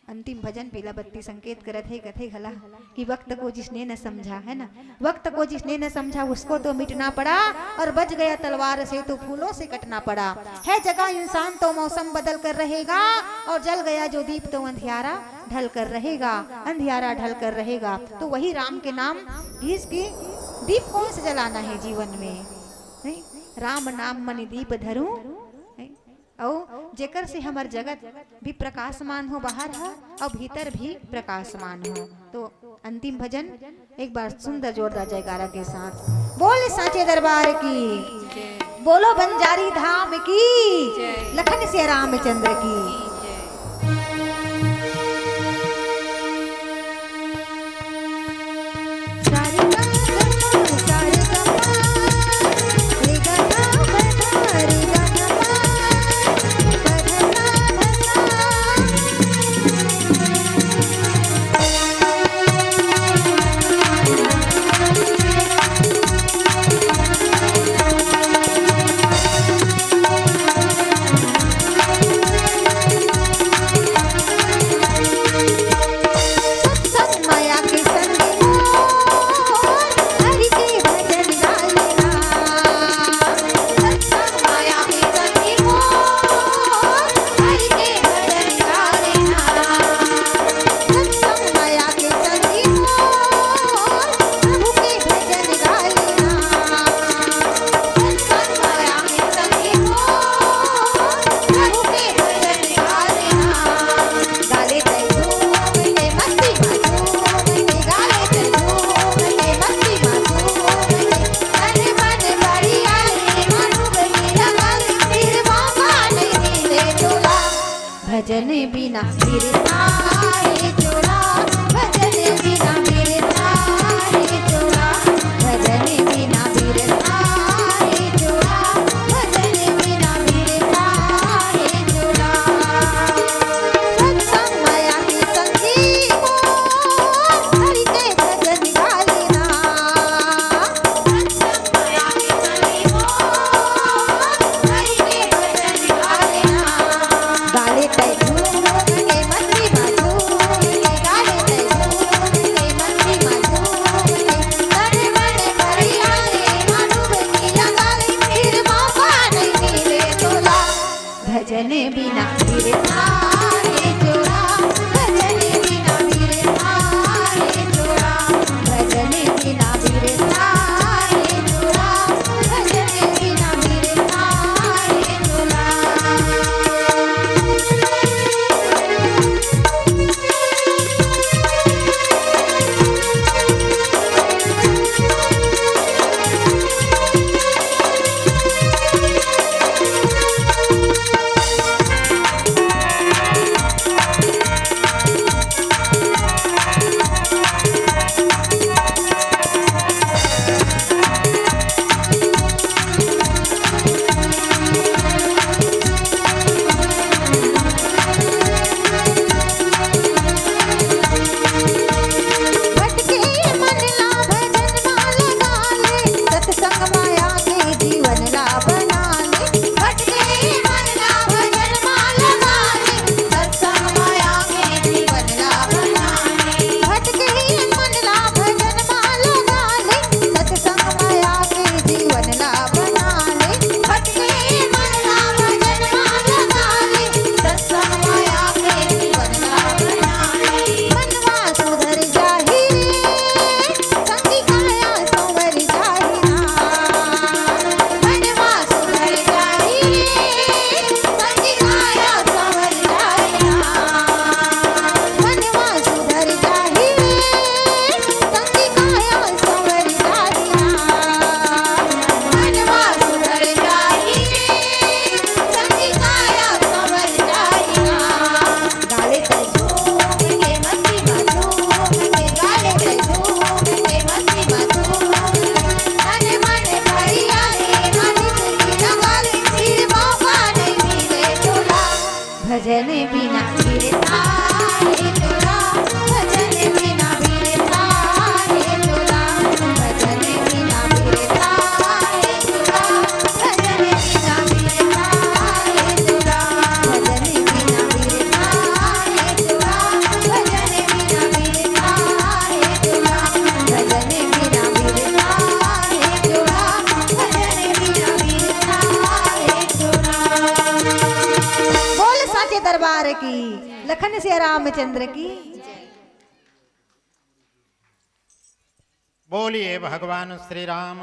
अंतिम भजन पीला बत्ती संकेत करत हे, कथे घला कि वक्त को जिसने न समझा, है ना, वक्त को जिसने न समझा उसको तो मिटना पड़ा, और बच गया तलवार से तो फूलों से कटना पड़ा। है जगा इंसान तो मौसम बदल कर रहेगा, और जल गया जो दीप तो अंधियारा ढल कर रहेगा, अंधियारा ढल कर रहेगा। तो वही राम के नाम, इसकी दीप कौन से जलाना है जीवन में, नहीं? राम नाम मनि दीप धरूं, नहीं? अउ जेकर से हमर जगत भी प्रकाशमान हो, बाहर ह अउ भीतर भी प्रकाशमान हो। तो अंतिम भजन एक बार सुंदर जोरदार जयकारा के साथ, बोल सांचे दरबार की, बोलो बंजारी धाम की, लखन सिया रामचंद्र की। भजन बिना बिरथा हे चोला, भजन बिना बिरथा हे चोला, भजन बिना बिरथा हे चोला, भजन बिना बिरथा हे भजन बिना बिरथा हे तोला, भजन बिना बिरथा हे तोला, भजन बिना बिरथा हे तोला, भजन बिना बिरथा हे तोला। भटके मन ला भजन मा लगा ले, सत्संग माया के जीवन ला बना ले। भटके मन ला भजन मा लगा ले, सत्संग माया के जीवन ला बना ले। भटके मन ला भजन मा लगा ले, सत्संग माया के जीवन ला बना ले। भटके मन ला भजन मा लगा ले, सत्संग माया के जीवन ला बना ले। मनवा सुधर जाही रे, संगी काया संवर जाही ना। मनवा सुधर जाही रे, संगी काया संवर जाही ना। मनवा सुधर जाही रे, संगी काया संवर जाही ना। मनवा सुधर जाही रे, संगी काया संवर जाही ना। गाले तै झूम के मस्ती मा झूम के, गाले तै झूम के मस्ती मा झूम के, तन मन भरिया ले ना नित की लगाले, फिर मौका नहीं मिले तोला। भजन बिना बिरथा हे तोला, भजन बिना बिरथा हे तोला, भजन बिना बिरथा हे तोला। बोल साचे दरबार की, लखन सिया रामचंद्र की। बोलिए भगवान श्री राम